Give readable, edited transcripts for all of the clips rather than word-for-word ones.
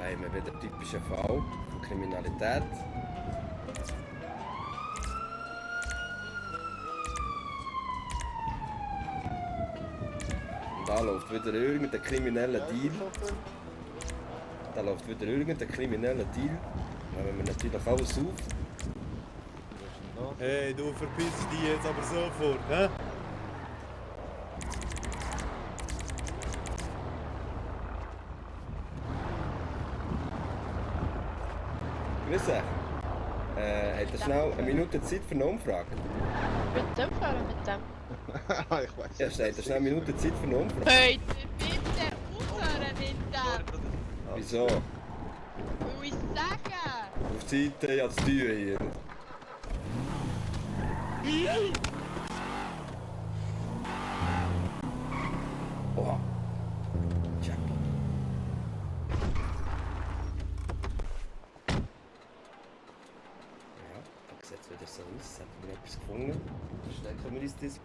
Da haben wir wieder einen typischen Fall von Kriminalität. Und da läuft wieder irgendein krimineller Deal. Nehmen wir natürlich alles auf. Hey, du verpisst dich jetzt aber sofort, hä? Grüß euch. Habt ihr schnell eine Minute Zeit für eine Umfrage? Mit dem fahren mit dem. Ich weiß. Ja, habt ihr schnell eine Minute Zeit für eine Umfrage? Heute bitte aufhören mit dem. Wieso? Will ich sagen? Auf die Seite, ja, das Tür hier. Oh. Jackie. Ja, da sieht es wieder so aus. Haben wir etwas gefunden? Stecken wir uns das.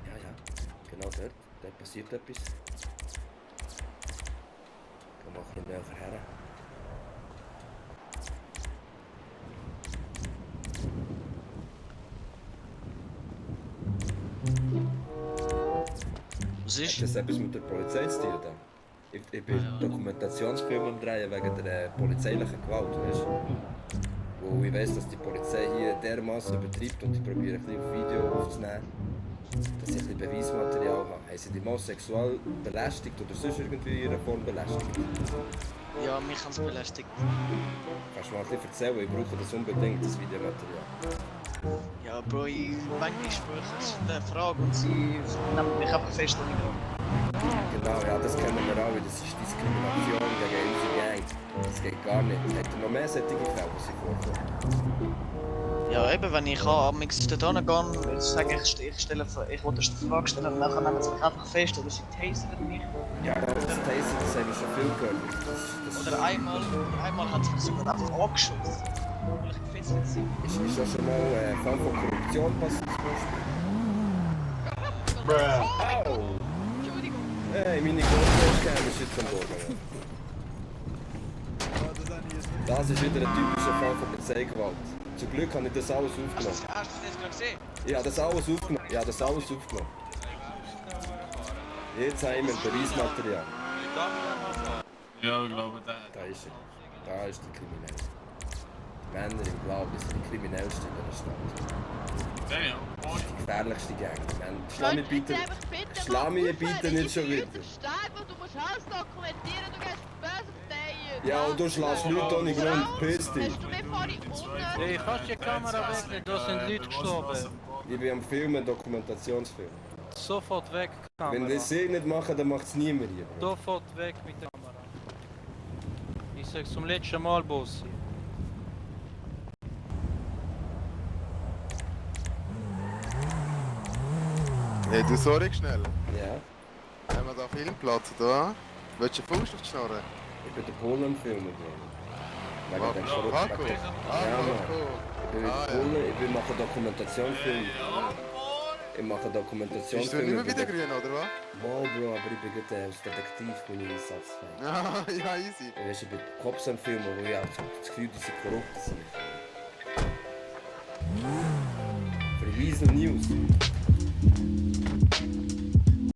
Ja, ja, genau dort. Dort passiert etwas. Komm mal ein bisschen näher her. Was Hat ist? das etwas mit der Polizei zu tun? Da? Ich bin Dokumentationsfilm am Drehen wegen der polizeilichen Gewalt, weißt du? Wo ich weiss, dass die Polizei hier dermaßen übertreibt und ich probiere ein bisschen auf Video aufzunehmen, dass ich ein bisschen Beweismaterial habe. Haben sie dich mal sexuell belästigt oder sonst irgendwie in einer Form belästigt? Ja, mich haben sie belästigt. Kannst du mal ein bisschen erzählen? Ich brauche das unbedingt, das Videomaterial. Ja, Bro, manchmal spreche ich eine Frage und sie nehmen mich einfach fest und ich Genau, ja, das kennen wir alle. Das ist Diskrimination gegen unsere Gang. Das geht gar nicht. Hat er noch mehr solche Fälle, die sie vorkommen? Ja, eben, wenn ich am dort gehe, sage ich, ich will eine Frage stellen und nachher nehmen sie mich einfach fest oder sie tasern mich. Ja, das Taser, das haben wir schon viel gehört. Das Oder einmal hat sie mich sogar einfach angeschossen, weil ich gefesselt bin. ist das schon mal ein Fall von Korruption passiert zum Beispiel? Au! Entschuldigung. Hey, meine Großeltern ist jetzt am Boden. Das ist wieder ein typischer Fall von Polizeigewalt. Zum Glück habe ich das alles aufgenommen. Hast du das gerade gesehen? Ich habe das alles aufgenommen. Jetzt haben wir Beweismaterial. Ja, ich glaube, der. Da ist er. Da ist die Kriminelle. Männer im Blau, das sind die kriminellsten in der Stadt. Der ja. Das ist die gefährlichste Gang. Schlag mich bitte, Jetzt einfach bitte schlag mal mich bitte aufhören. nicht schon Ich wieder. bin sterben, du musst alles dokumentieren, du gehst böse Verteidigen. Ja, und du schlägst Leute ohne Grund, piss dich. Hast du mir vorhin unnötig... Hey, kannst du die Kamera wegnehmen? Da sind Leute gestorben. Ich bin am Filmen, Dokumentationsfilm. Sofort weg, Wenn Kamera. das ich nicht mache, dann macht es niemand hier. Bro. Sofort weg mit der Kamera. Ich sag's zum letzten Mal, Bossi. Hey, du, sorry, schnell. Ja, Haben wir da Filmplatz, da? Willst du einen Fuß auf die Schnorre? ich bin der Polen am Filmen, Bro. Wegen dem Paco? Korrupt. Ja, Ja, Mann. Paco. Ich bin Ah, ja. Polen, ich mache Dokumentationsfilm. Ich mache Bist du Dokumentationsfilm. nicht mehr wieder grün, oder was? Wow, Bro, aber ich bin gerade als Detektiv, bin ich einsatzfähig. Ah, ja, easy. Weißt du, ich bin Cops am Filmen, wo ich habe das Gefühl, die sind korrupt sind. Für Wiesel News.